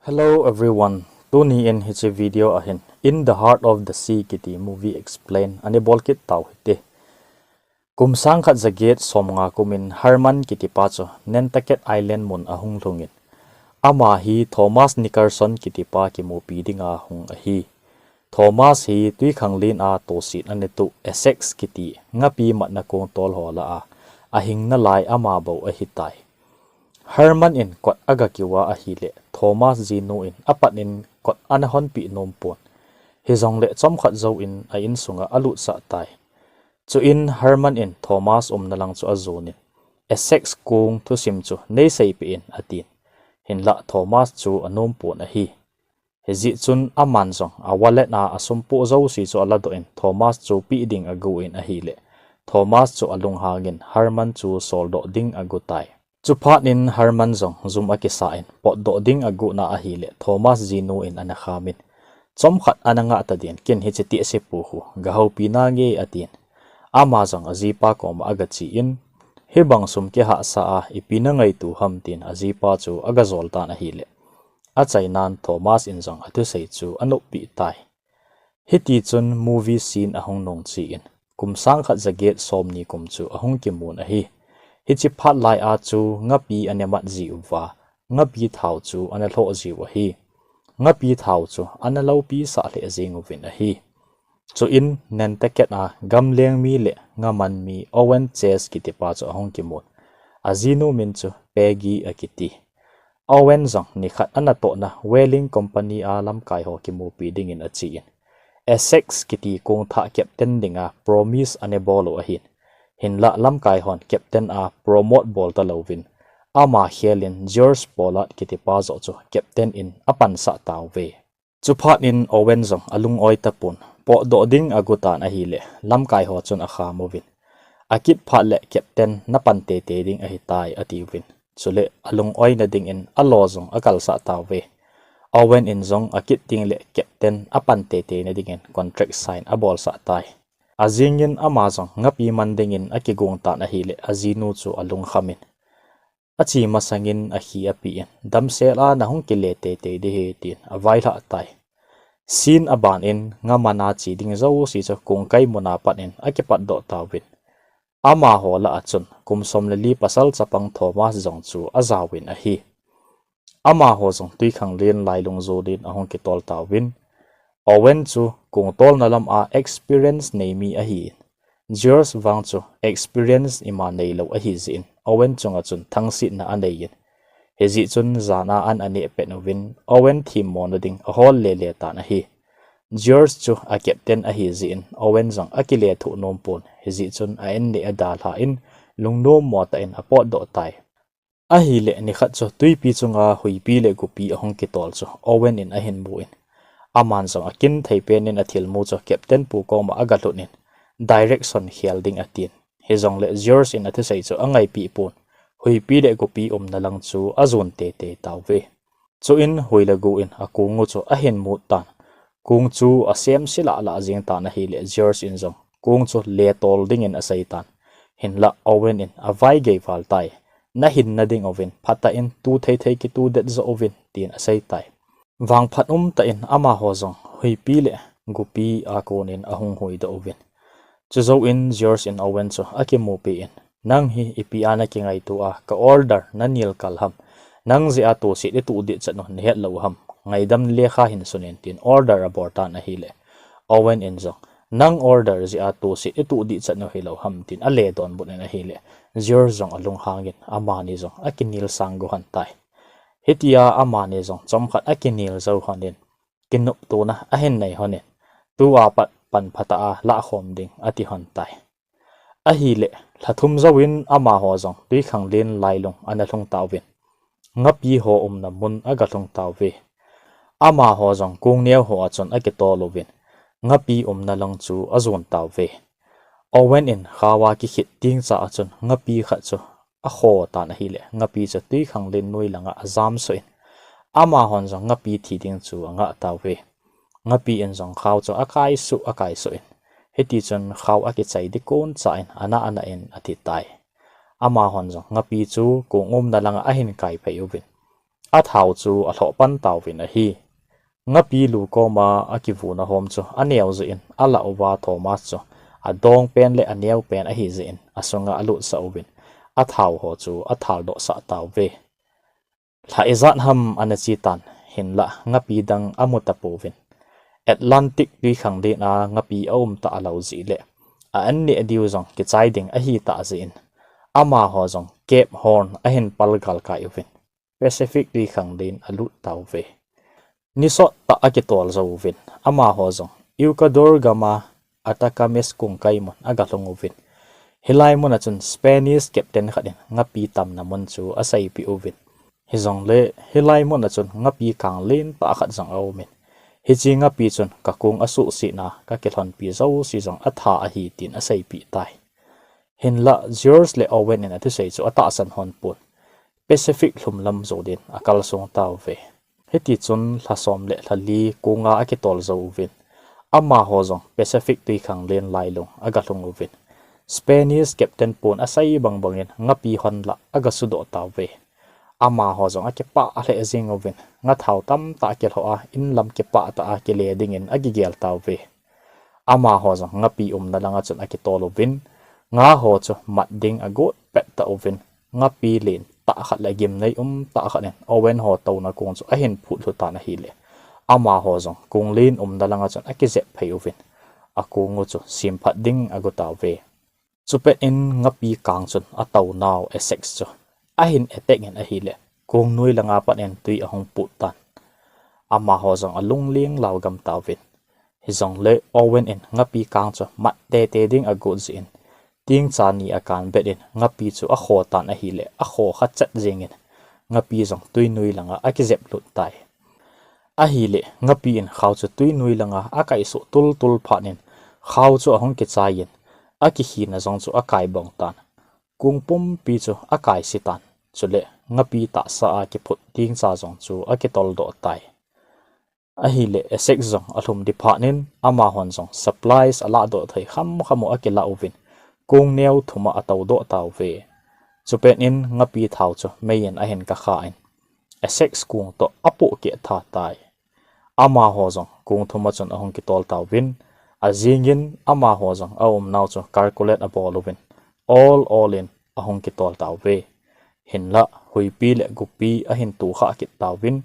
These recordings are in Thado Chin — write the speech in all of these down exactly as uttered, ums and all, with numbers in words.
Hello everyone. Tuni in hiche video ahin In the Heart of the Sea kiti movie explain ani bol kit tau hite. Kum sang khat za get som nga kum in Herman kiti pa chu Nantucket Island mun ahung lhung in, ama hi Thomas Nickerson kiti pa kimupi dinga hung ahi. Thomas hi Tuikhanglen a tosit ana tu Essex kiti ngapi matna kong tol ho lah a ahing nalai ama bou ahi tai. Herman in kot aga kiu a ahile Thomas jinu in apat in kot ana honpi nom pon. Hijongle chomkhat jou in a insunga alutsah tai. Chuin Herman in Thomas umna lang chu ajon in, Essex kong thusim chu nei seipeh in atin. Hinlah Thomas chu anom pon ahi. Hijeh chun aman jong a wallet a asum poh jouse chu aladoh in Thomas chu peh ding agon ahile, Thomas chu alunghang in Herman chu soldoh ding ago tai. Chuphat in Herman jong jum akisa in potdoh ding agona ahile Thomas jinu in ana kham in, chomkhat ana ngah ta din kin hiche teh se pu hu gahoupi nange atin. Ama jong ajipa koma agache in, hibang sum kihahsa a ipi nangaito ham tin ajipa chu agajol tan ahile, achainan Thomas in jong athusei chu anoppeh tai. Hiti chun movie scene ahung nung che in, kum sang khat za get som ni kum chu ahung kimun ahi. Hiche phat lai a chu ngapi ana mat jiuva, ngapi thao chu ana lhoh jiu ahi. Ngapi thao chu ana loupi sah lheh jing uvin ahi. Chuin Nantucket a gamleng mi le ngaman mi Owen Chase kiti pa chu ahung kimun. Ajinu min chu Peggy akiti. Owen jong nikhat ana tohna whaling company a lamkai ho kimupi dingin ache in, Essex kiti kong thah captain dinga promise ana bol u ahin. Hinlah lamkai hon captain a promote bol talouvin, ama khel in George Pollard kiti pa joh chu captain in apansah tauve. Chuphat in Owen jong alung-oi tapon, potdoh ding ago tan ahile, lamkai ho chun akham uvin, akit phat le captain napan teitei ding ahitai atiuvin. Chule alung-oina dingin alo jong akalsah tauve. Owen in jong akit ding le captain apan teiteina dingin contract sign abolsah tai. Ajing in ama jong ngapi man dingin akigong tan ahile, ajinu chu alungkham in, ache masangin akhi ape in, damsel a nahung kile teitei ding ahi tin availhah tai. Scene aban in ngaman a che ding jouse chu kongkai mun a pat in akipatdoh tauvin. Amaho lah a chun kum som le li pasal chapang Thomas jong chu ajaovin ahi. Amaho jong Tuikhanglen lailung jon in ahung kitol tauvin. Owen chu kong tolna lam a experience nei mi ahin, George vang chu experience ima neilou ahi jeh in Owen chunga chun thangsetna anei in, hijeh chun jan a an aneh pet uvin Owen themmona ding ahol lele tan ahi. George chu a captain ahi jeh in Owen jong akile thoh nom pon, hijeh chun a an neh adalha in lungnom mo tah in apotdoh tai. Ahile nikhat chu twipi chunga huipi le gopi ahung kitol chu Owen in ahin mu in, aman jong akin thei pen in athilmu chu captain pu koma agalhut in, direction khel ding atin. Hijongle George in athusei chu angaipeh pon, huipi le gopi umna lang chu ajon teitei tauve. Chuin hui le go in akong u chu ahin mut tan. Kong chu asem se lah lah jeng tan ahile George in jong kong chu letol dingin asei tan. Hinlah Owen in avaigei val tai. Nahinna ding uvin phatah in tu thei thei kitudet jo uvin tin asei tai. Vangphat umtah in amaho jong huipi le gopi a kon in ahung huidoh uvin. Chujouvin George in Owen chu akimupi in, nang hi ipi a nakingaito a ka order nanel kal ham? Nang jeh a toset ituh dehchet u nahetlou ham? Ngaidam lekha hin sun in tin order abol tan ahile, Owen in jong, nang order jeh a toset ituh dehchet u hilou ham tin ale donbut in ahile, George jong alunghang in amani jong akinel sang go lhon tai. Hitia amani jong chomkhat akinel jou lhon in, kinoptona ahin nei lhon in, tua pat pan phatah a lahkhom ding ati lhon tai. Ahile, lha thum jouvin amaho jong Tuikhanglen lailung ana lhung tauvin, ngapi ho umna mun agalhung tauve. Amaho jong kong neo ho a chun akitol uvin, ngapi umna lang chu ajon tauve. Owen in khao a kikhit tengcha a chun ngapi khat chu akho tan ahile, ngapi chu Tuikhanglen noi langa ajamsuh in, amahon jong ngapi thi ding chu angah tauve. Ngapi in jong khao chu akaisoh, akaisoh in, hitichun khao akichai ding koncha in anah anah in athi tai. Amahon jong ngapi chu kong umna langa ahin kaiphei uvin, Athau chu alhoh pan tauvin ahi. Ngapi lu koma akivuna hom chu aneo jeh in, alah uva Thomas chu adong pen le aneo pen ahi jeh in, asunga alutsah uvin, athau ho chu athal dohsah tauve. Lha ijat ham ana chi tan, hinlah ngapi dang amu tapouvin. Atlantic twikhanglen a ngapi aum talou jeh le, a an neh diu jong kichai ding ahi tah jeh in, amaho jong Cape Horn ahin palgal kai uvin, Pacific twikhanglen alut tauve. Ni sot tah akitol jou uvin, amaho jong Ecuador gama Atacames kongkai mun agalhung uvin. Hilai mun a chun Spanish captain khat in ngapi tamna mun chu aseipeh uvin. Hijongle, hilai mun a chun ngapi kanglen tah khat jong aumin. Hiche ngapi chun kakong asuhsetna kakilhonpi jouse jong atha ahi tin aseipeh tai. Hinlah George le Owen in athusei chu atahsan hon pon, Pacific lhum lam jou din akalsong tauve. Hitichun lha som le lha li konga akitol jou uvin, amaho jong Pacific twikhanglen lailung agalhung uvin, Spanish captain pon asei bangbang in ngapi hon lah agasudoh tauve. Amaho jong akipah lheh jeng uvin, ngathau tamtah akilhoh a, inlam kipah tah a kile dingin akigel tauve. Amaho jong ngapi umna langa chun akitol uvin, ngaho chu mat ding agot pet tauvin, ngapi lentah khat le gimnei umtah khat in Owen ho touna kong chu ahin phutlhu tan ahile, amaho jong kong len umna langa chun akijep phei uvin, akong u chu semphat ding ago tauve. Chupet in ngapi kang chun atounau Essex chu ahin attack in ahile, kong noi langa pat in twi ahung put tan. Amaho jong alungling laugam tauvin. Hijongle Owen in ngapi kang chu mat tete ding agot jeh in, tingcha ni akan bet in ngapi chu akho tan ahile, akho kha chet jeng in, ngapi jong twi noi langa akijep lut tai. Ahile, ngapi in khao chu twi noi langa akaisuh tultul phat in, khao chu ahung kichai in, akikhina jong chu akai bong tan. Kong pumpi chu akaise tan. Chule, ngapi tahsa a kiphut tingcha jong chu akitol doh tai. Ahile, Essex jong alhum di phat in, amahon jong supplies alah doh thei khamkham u akilah uvin, kong neo thum a atou doh tauve. Chupet in ngapi thao chu mei in ahin kakha in, Essex kong toh apohkeh tha tai. Amaho jong kong thum a chun ahung kitol tauvin, ajing in amaho jong aumnau chu calculate abol uvin, ol ol in ahung kitol tauve. Hinlah, huipi le gupi ahin tukhah kit tauvin,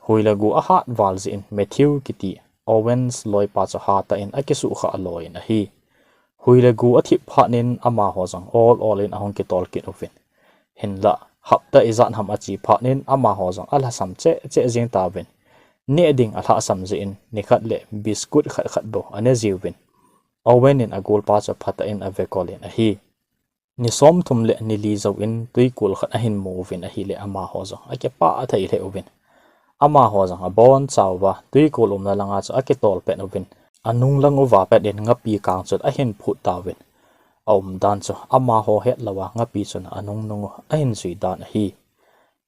hui le gu ahat val jeh in Matthew kiti Owens loipa chu hatah in akisuhkhah loi in ahi. Hui le gu athip phat in amaho jong ol ol in ahung kitol kit uvin. Hinlah, hapta ijat ham ache phat in amaho jong alhasam cheh cheh jeng tauvin. Neh ding alhahsam jeh in nikhat le biscuit khat khat bou ane jiuvin. Owen in agolpa chu phatah in avekol in ahi. Ni somthum le ni li jouvin twikol khat ahin mu uvin ahile amaho jong akipah thei lheh uvin. Amaho jong abonchauva twikol umna langa chu akitol pet uvin. Anung lang uva pet in ngapi kang chun ahin phut tauvin. Aumdan chu amaho hetlouva ngapi chun anungnung u ahin jui dan ahi.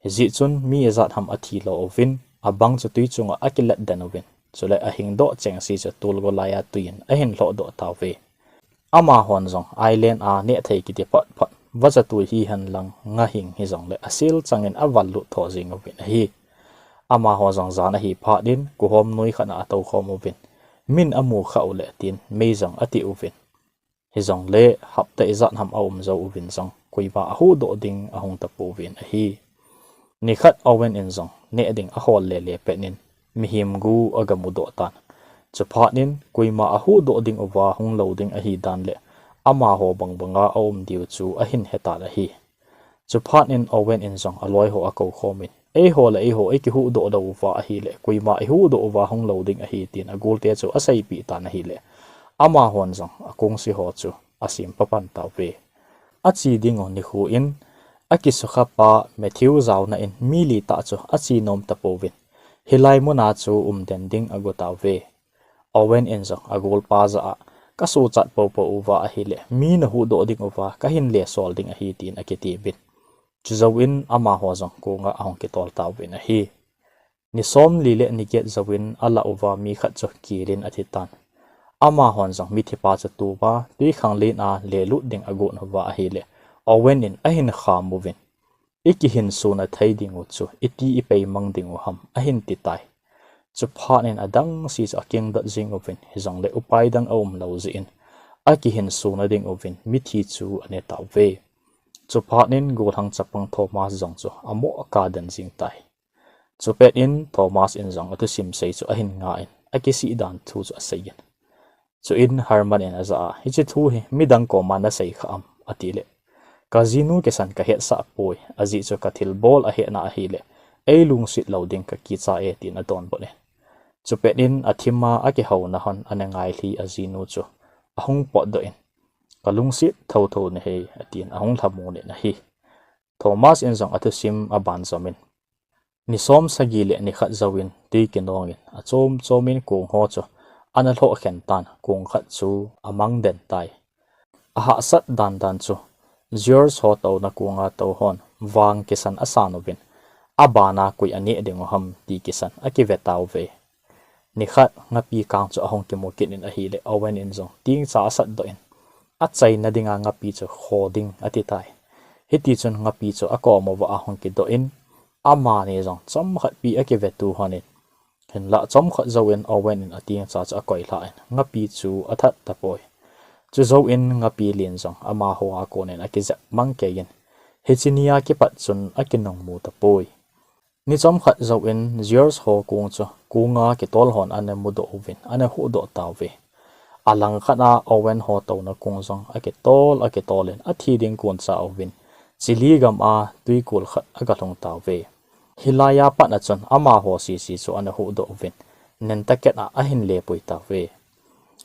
Hijeh chun mi ijat ham athi lo uvin, abang chu twi chunga akilet den uvin. Chule ahing doh chengse chu tolgo laiya twi in ahin lhoh doh tauve. Amahon jong island a neh thei kiti phot phot, vacha twi hihen lang nga hing hijongle asil chang in aval lut tho jing uvin ahi. Amaho jong jan ahi phat in, kuhom noi khat a atou khom uvin. Min amu khah u le tin, mei jong ati uvin. Hijongle, hapta ijat ham aum jou uvin jong, koima ahuhdoh ding ahung tapouvin ahi. Nikhat Owen in jong, neh ding ahol lele pet in, mihem gu agamu doh tan. Chuphat in, koima ahuhdoh ding uva hung lou ding ahi dan le, amaho bangbanga aum diu chu ahin hetan ahi. Chuphat in Owen in jong aloiho akou khom in, eiho le eiho ikihuhdoh lou uva ahile, koima ihuhdoh uva hung lou ding ahi tin agolte chu aseipeh tan ahile, amahon jong akongsi ho chu asem papan tauve. Ache ding u nikho in, akisukha pa Matthew jaona in mi li tah chu ache nom tapouvin, hilai muna chu umden ding ago tauve. Owen in jong agolpa jah a, kasochat poupou uva ahile, mi nahuhdoh ding uva kahin lesol ding ahi tin akitiuvin. Chujouvin amaho jong konga ahung kitol tauvin ahi. Ni somli le ni get jouvin alah uva mi khat chu kel in athi tan. Amahon jong mithipa chu touva, twikhanglen a lelut ding agot uva ahile, Owen in ahin kham uvin. ikihinsona thei ding u chu iti ipeimang ding u ham, ahin ti tai. Chuphat in adang si chu akingdot jing uvin, hijongle upai dang aum lou jeh in, akihinsona ding uvin mithi chu ane tauve. Chuphat in gollhang chapang Thomas jong chu amoh kaden jing tai. Chupet in Thomas in jong athusim sei chu ahin nga in, akisih dan thu chu asei in. Chuin Herman in ajah a, hiche thu hi midang koma nasei kha am, ati le, kajinu kisan kahetsah poi, ajeh chu kathilbol ahetna ahile, eilungset lou ding kakicha e, tin adonbut in. Chupet in athim a akihouna hon ana ngailhi ajinu chu ahung potdoh in, kalungset thotho nahi, atin ahung lhamon in ahi. Thomas in jong athusim abanjom in, ni som sagi le ni khat jouvin tui kinong in achom chom in kong ho chu ana lhoh khen tan, kong khat chu amang den tai. Ahahsat dan dan chu George ho touna konga tou hon vang kisan asan uvin, abana koi aneh ding u ham ti kisan akive tauve. Nikhat ngapi kang chu ahung kimu kit in ahile, Owen in jong tingcha asatdoh in, achaina dinga ngapi chu kho ding ati tai. Hitichun ngapi chu akom uva ahung kidoh in, amani jong chomkhat pi akivetu hon in, hinlah chomkhat jouvin Owen in atingcha chu akoilha in, ngapi chu athat tapoi. Chujouvin ngapi len jong amaho a kon in akijep mang kei in, hiche nia kipat chun akinungmu tapoi. Ni chomkhat jouvin George ho kong chu konga kitol hon ana mudoh uvin ana huhdoh tauve. Alangkhat a Owen ho touna kong jong akitol akitol in athi ding koncha uvin, Chile gam a twikol khat agalhung tauve. Hilai a pat a chun amaho sese chu ana huhdoh uvin, Nantucket a ahin lepui tauve.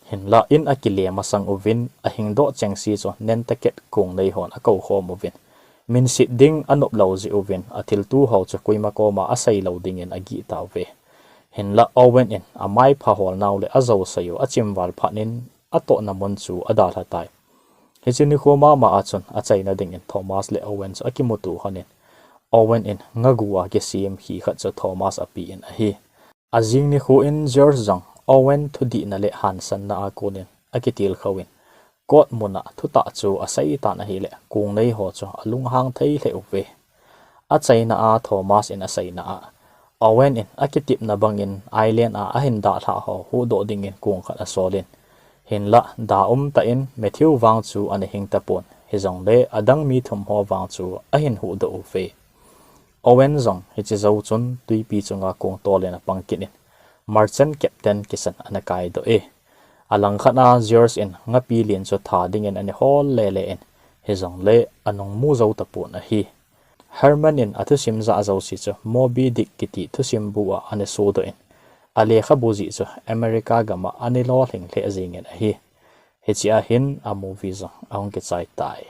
Hinlah in akile masang uvin, ahingdoh chengse chu Nantucket kongnei hon akoukhom uvin, minset ding anop lou jeh uvin, athilto ho chu koima koma asei lou dingin agih tauve. Hinlah Owen in amaipha holnau le ajousei u achimval phat in, atohna mun chu adalha tai. Hiche nikho mama a chun achaina dingin Thomas le Owen chu akimuto hon in, Owen in ngagu a kisem khi khat chu Thomas apen ahi. Ajing nikho in George jong Owen thudihna le hansanna a kon in akitilkhou in, court mun a thutah chu asei tan ahile, kongnei ho chu alunghang thei lheh uve. Achaina a Thomas in aseina a, Owen in akitepna bangin island a ahin dalhah ho huhdoh dingin kong khat asol in, hinlah da umtah in Matthew vang chu ana hing tapon, hijongle adang mi thum ho vang chu ahin huhdoh uve. Owen jong hiche jou chun twipi chunga kong tol in apang kit in, merchant captain kisan ana kaidoh e. Alangkhat a George in ngapi len chu tha dingin ana hol lele in, hijongle anungmu jou tapon ahi. Herman in athusim jah jouse chu Moby Dick kiti thusim bu a ana sodoh in, alekhabu jeh chu America gam a ana lolhing lheh jengin ahi. Hichea hin a movie jong ahung kichai tai.